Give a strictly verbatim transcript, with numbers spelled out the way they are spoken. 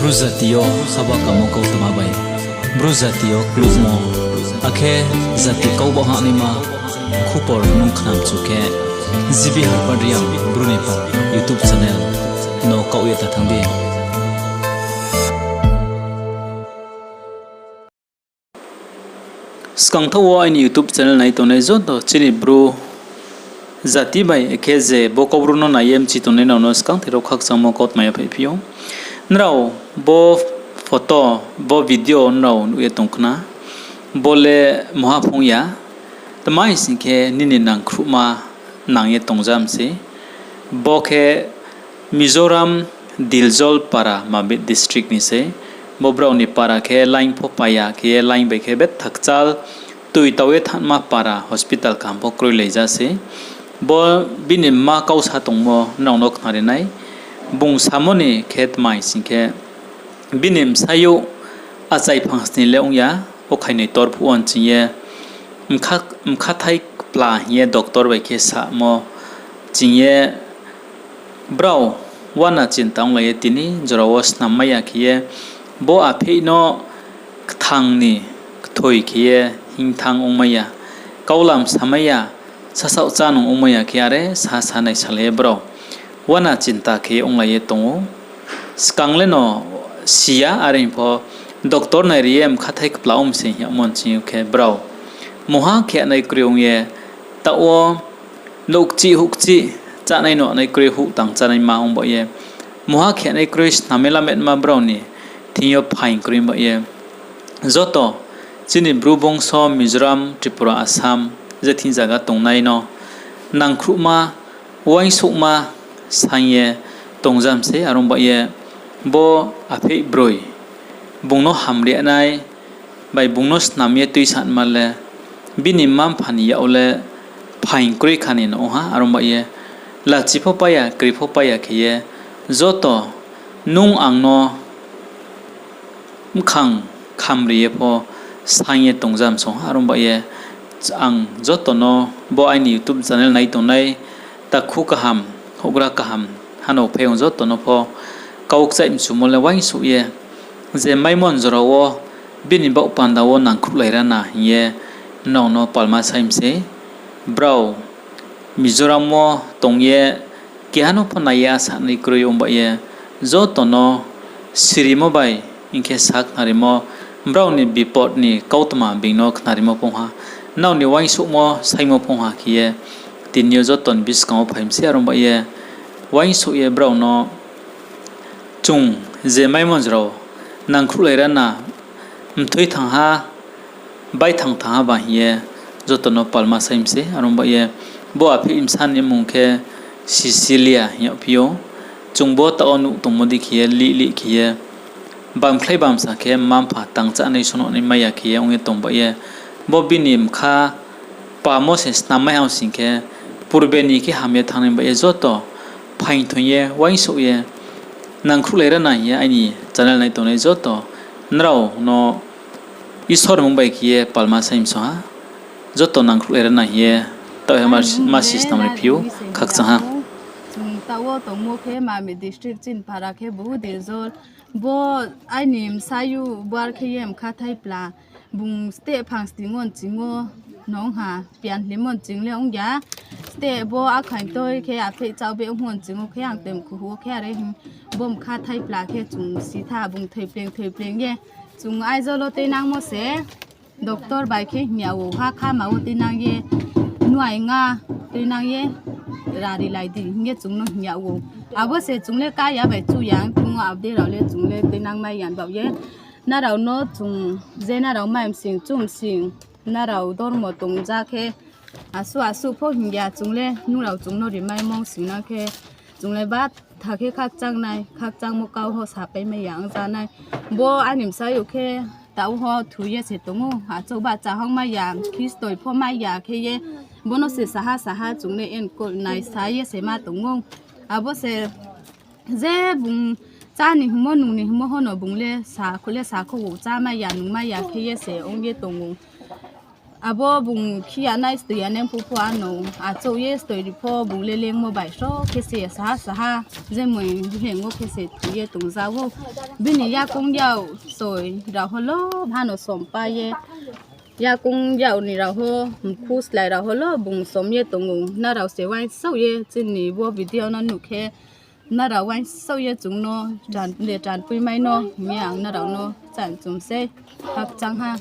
Bru jati yo haba kamo kautma bai Bru jati yo kluhmo, akhe jati kau baoh hahnaima khupor nung khnamchu khe, G B Harpad Reang Bru ni para YouTube channel no kaoh ye ta thanng di. Skangthaoh wo aini YouTube channel nai tongnai joto chini Bru jati bai khe je bo Kaubru no nai ye mchi tongnai rao no skangther wo khakchangmo kautma yaphaihphi ou. Nrao bo photo, bo video nrao nuh ye tong khna, bo le mungha phung ya, tma hing sing khe nini nangkhruhma nang ye tongjam sei. Bo khe Mizoram Diljol para Mabit district ni sei. Bo brao ni para khe line pho pai ya khe ye line bai khe betha kchal toi tau ye thanngma para, hospital kaham pho kroilai ja sei. Bo bini mma kau sa tongmo nrao no khnari nai. Bung samo ni khe tma hing sing khe, bini bsayouh achai phangsni le ong ya, okhainoi tor phuh wo nching ye mkha, mkhathai kpla hing ye doctor bai khe samo ching ye brao uana chinta onglai ye tini jora wo snam mai ya khe ye, bo apheih no kthang ni kthoi khe ye hingthanng ongmai ya, kaulam samai ya, sasaoh chánung ongmai ya khe are sa sa naisalai ye brao uana chinta khe onglai ye tong ou. Skang le no si ya, are hing pho doctor nairi ye mkhathai kpla ong mi se hing yagmo nching yo khe brao mungha khe nai kroi ong ye, taoh wo nouh kchih huh kchih chánai no nai kroi, huh tang chánaima ong baoh ye, mungha khe nai kroi, snam ye lametma brao ni thing yo phaing kroi baoh ye, joto chini Bru bongso Mizoram, Tripura, Assam je thing zaga tongnai no nangkhruhma, uaingsouhma saing ye tongjam sei. Are ong baoh ye bo apheih broi bung no hamri nai bai bung no snam ye tuisanma le bini mma-mpha ni yak wo le phaing kroi kha ni no ong ha. Are ong baoh ye lachi pho pai ya, kri pho pai ya khe ye joto nung ang no bkhang khamri ye pho saing ye tongjam song ha. Are ong baoh ye ang joto no, bo aini YouTube channel nai tongnai takhu kaham, houhgra kaham, hanao phaiyong joto no pho kau kchaih mchumo le uaingsouh ye, je maimo ni jora wo bini baoh panda wo nangkhruhlai rana hing ye nrao no palma sai mi sei. Brao Mizoram wo tong ye keha no pho nai ya sanai kroi ong baoh ye, joto no sirimo bai hing khe sa khnarimo, brao ni bipod ni kautma being no khnarimo phong ha, nrao ni uaingsouhmo saimo phong ha khe ye, tini yo joto ni buskang wo phai mi sei. Are ong baoh ye uaingsouh ye brao no chung je maimo ni jora wo nangkhruhlai rana, mthoi thanng ha, baithang thanng ha ba hing ye joto no palma sai mi sei. Are ong baoh ye bo apheih bsa ni mmung khe Cecilia hing yagphi ou. Chung bo taoh wo nuh tongmo dei khe ye lih lih khe ye bamkhlai bamsa khe mma-mpha tang chánai sonohnai mai ya khe ye ong ye tong baoh ye, bo bini bkha pamo se snam mai ha sing khe, purbe ni khe ham ye thanngnai baoh ye joto phaing thoing ye uaingsouh ye nangkhruhlai rana hing ye aini channel nai tongnai joto nrao no Isor mung bai khe ye palma sai mi song ha, joto nangkhruhlai rana hing ye taoh he ma, masi snam ri phi ou, khakchang ha. Chung taoh wo tongmo khe Mamit district chini para khe bo Diljol. Bo aini bsayouh bar khe ye mkhathai pla. Bung steh phang sning wo nching wo nong ha, pian hlim wo nching le ong ya. Steh bo akhaing toi khe apheih chaoh be ong wo nching wo khe ang temkhu hu wo khe are hing bo mkhathai pla khe chung si tha, bung thoipleng thoipleng ye. Chung Aizawl wo tuinangmo se doctor bai khe hing ya ou, ha khama wo tuinang ye, nuai nga tuinang ye, rari lai di hing ye chung no hing ya ou. Abo se chung le ká ya bai chu ya, ong thing wo abo dei rao le chung le tuinang mai ya baoh ye. Nrao no chung je nrao mai msing chu msing, nrao dormo tong ja khe, asuh asuh pho hing ya chung le, nung rao chung no rimaimo sing na khe, chung le ba tha khe khakchang nai, khakchangmo kau ho sapai mai ya ong ja nai. Bo aini bsayouh khe taoh ho thu ye se tong ou, achouh ba chahang mai ya, khistoi pho mai ya khe ye, bo no se saha saha chung le enkol nai sa ye se ma tong ou. Abo se je bung chá ni hingmo, nung ni hingmo ho no bung le sa kho le sa kho ou, chá mai ya, nung mai ya khe ye se ong ye tong ou. Abo bung khe ya nai, stoi ya nai phuh pho ano achouh ye stoi ri pho bung le lengmo bai sro khe se saha saha, je mui biheng wo khe se tui ye tongza ou. Bini yakoung yag soi rao ho lo bhano sompa ye, yakoung yag ni rao ho, mkhu slái rao ho lo bung som ye tong ou. Nrao se uaingsouh ye chini bo video no nuh khe, nrao uaingsouh ye chung no tran, le tranpui mai no hing ye ang nrao no chá chung sei. Khakchang ha.